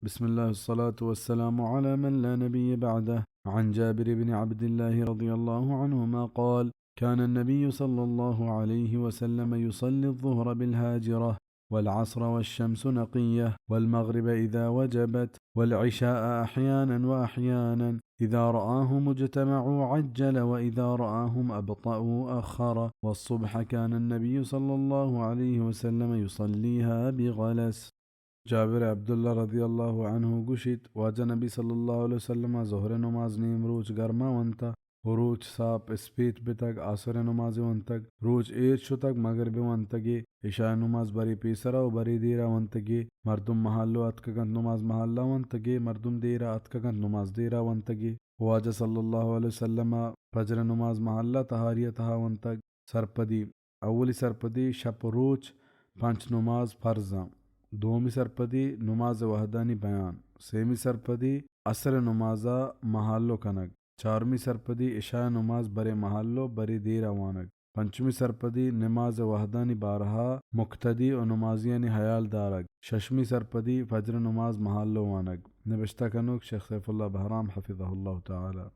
بسم الله، الصلاة والسلام على من لا نبي بعده. عن جابر بن عبد الله رضي الله عنهما قال: كان النبي صلى الله عليه وسلم يصلي الظهر بالهاجرة، والعصر والشمس نقية، والمغرب إذا وجبت، والعشاء أحيانا وأحيانا، إذا رآهم اجتمعوا عجل، وإذا رآهم أبطأوا أخر، والصبح كان النبي صلى الله عليه وسلم يصليها بغلس. جابر عبداللہ رضی اللہ عنہ گوشیت، واجہ نبی صلی اللہ علیہ وسلم ءَ ظہر نماز نیم روچ گرما ونتا و روچ ساپ اسپیت بتگ، عصر نماز ونتگ، روچ ایر شتگ، مغرب ونتگے، عشاء نماز برے پیسرا و برے دیرا ونتگے، مردم محلو اتکگنت نماز محلہ ونتگے، مردم دیرا اتکگنت نماز دیرا ونتگے۔ واجہ صلی اللہ علیہ وسلم ءَ فجر نماز محلہ تہاری ءِ تہا ونتگ۔ سرپدی، اولی سرپدی، شپ و روچ پنچ نماز فرضاں۔ دومی سرپدی، نماز وہدانی بیان۔ سیمی سرپدی، عصر نمازا محلو کنگ۔ چارمی سرپدی، عشاء نماز برے محلو برے دیرا وانگ۔ پنچمی سرپدی، نماز وہدانی بارہا مقتدی و نمازیانی حیال دارگ۔ ششمی سرپدی، فجر نماز محلو وانگ۔ نبشتہ کنوک شیخ سیف اللہ بہرام حفظہ اللہ تعالی۔